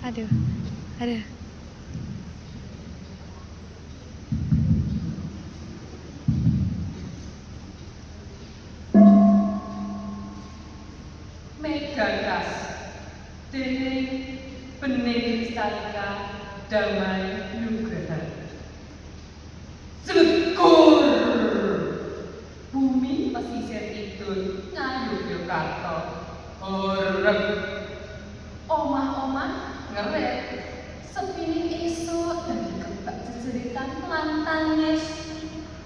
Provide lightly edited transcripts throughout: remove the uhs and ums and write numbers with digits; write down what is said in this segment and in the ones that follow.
Aduh, aduh. Megagas dening Bening Kristalika Damai Nugraha. Slegur bumi pesisir kidul Ngayogyakarta horeg, omah-omah ngerek, sepining esuk dadi kebak jejeritan lan tangis.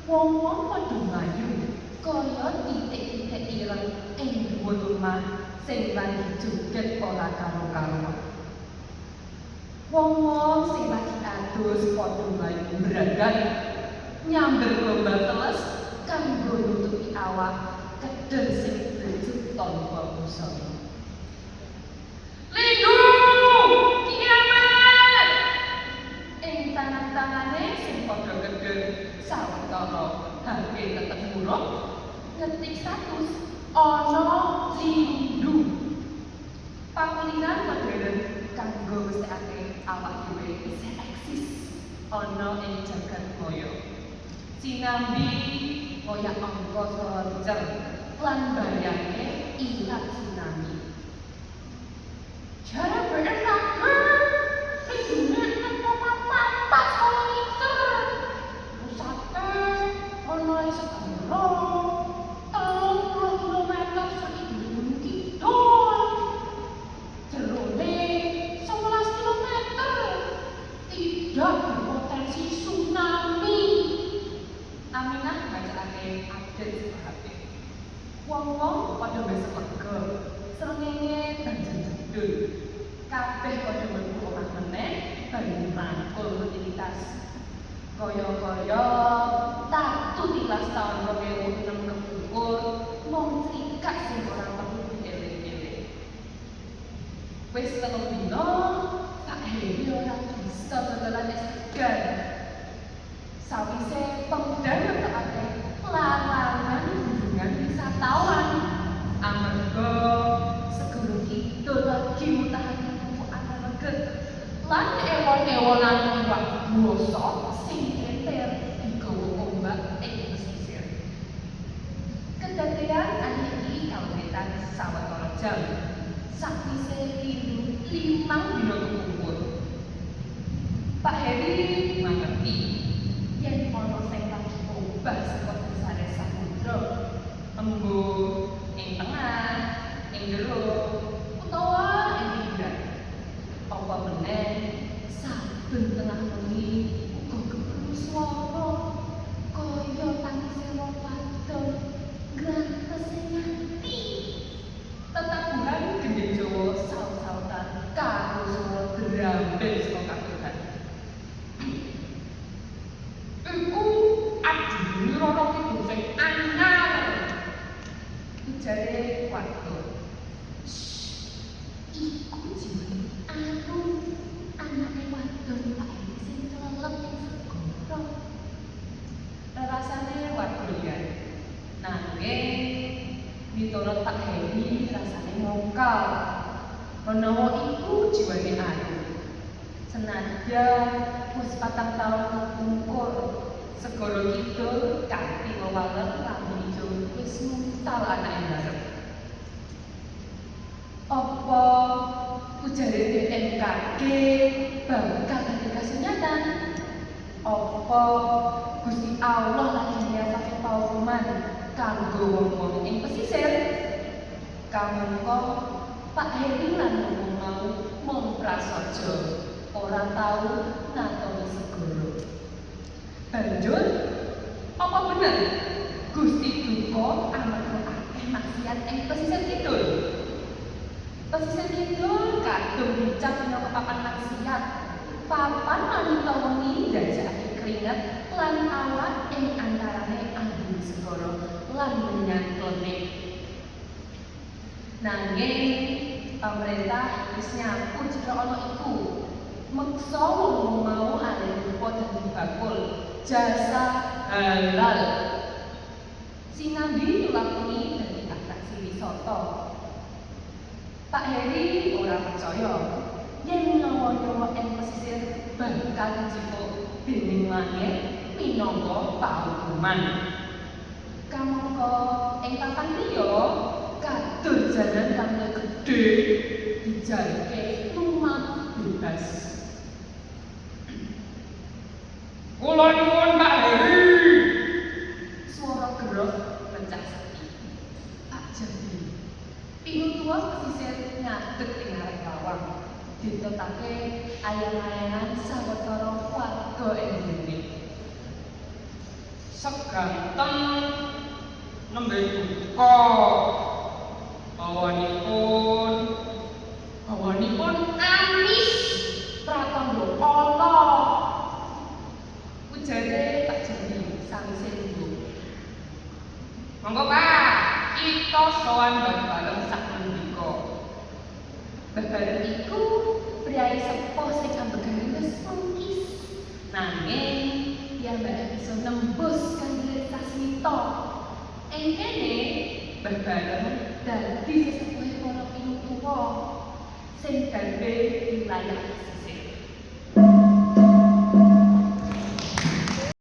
Wong-wong padha mlayu kaya titik-titik ireng ing dhuwur omah sing lagi joget ora karo-karuan. Wong-wong sing lagi adus padha mlayu mbragat nyamber gombal teles kanggo nutupi awak keden sing blejuk tanpa busana. Lindu kiamat! Ing tangan-tangane sing padha keden sawetara HP tetep murub ngetik status ana lindu. Pakulinan modern kanggo mesthekake awak dhewe isih eksis ana ing jagat maya. Sinambi kaya angka selencer lan bayangke ilat tsunami. Jare BMKG lindune 6,4 kilometer. Pusate ana ing segara 30 kilometer saking Gunung Kidul. Jerone 11 kilometer. Tidak berpotensi tsunami. Aminah ngacakake update saka HP. Wong-wong padha besok lega, srengenge banjur jedul. Kabeh padha mlebu omah meneh banjur rangkul rutinitas. Kaya-kaya tatu tilas taun 2006 kepungkur mung crikak sing ora perlu dieling-eling. Wis 3 dina Pak Heri ora bisa dodolan es segar. Sawise Pemda ngetokake larangan kunjungan wisatawan amarga segara kidul lagi mutahake pupuk antar reget lan ewon-ewonan iwak bosok sing keter digawa ombak ing pesisir. Kedadean aneh iki kawiwitan sawetara jam sakwise lindu 5 dina kepungkur. Pak Heri mangerti yen ana sing lagi obah saka dasare samudra, embuh ing tengah, ing jero, utawa ing pinggiran. Apa meneh saben tengah wengi uga keprungu swara kaya tangise wong wadon ngrantese ati. Tetabuhan gending Jawa saut-sautan karo swara drum band saka kadohan. Iku adine Roro Kidul sing anyar. Ujare wadon. Shh, iku jiwane Arum, anake wadon Pak Heri sing kelelep ing segara. Rerasane warga liyane. Nanging miturut Pak Heri rasane ngokal. Menawa iku jiwane Arum. Senadyan wis 4 taun kepungkur, segara kidul kanthi wewaler lambi ijo wis nguntal anake bareng. Apa ujare BMKG bakal dadi kasunyatan? Apa Gusti Allah lagi nyiapake paukuman kanggo wong-wong ing pesisir? Kamangka Pak Heri lan wong mau mung prasaja ora tau natoni segara. Banjur apa bener Gusti duka amarga akeh maksiat ing pesisir kidul? Pesisir kidul kadung dicap minangka papan maksiat, papan wanita wengi njajakake keringet lan awak ing antarane ambune segara lan menyan klenik. Nanging pemerintah wis nyapu cedhak ana iku, meksa wong-wong mau alih rupa dadi bakul jasa halal. Sinambi nyulap wengi dadi atraksi wisata. Pak Heri ora percaya yen nyawane bakal dijipuk dening langit minangka paukuman. Kamangka ing papan liya kadurjanan kang luwih gedhe dijarke lumaku bebas. Kula nyuwun, Pak Heri. Swara geroh pecah sepi. Pak Jambi. Pinutuwa pesisir ngadeg ing ngarep lawang. Ditutake ayang-ayangan sawetara warga ing mrene. Seganten nembe duka. Bawanipun Bawanipun amis pratandha ala. Ujare Pak Jambi sawise lungguh. Monggo, Pak, kita sowan bareng sak mendika. Bebareng iku priyayi sepuh sing ambegane wis mengkis. Nanging piyambake bisa nembus kandhane Sasmita. Ing kene bebareng dadi sesepuhe para pinutuwa sing dambe wilayah pesisir.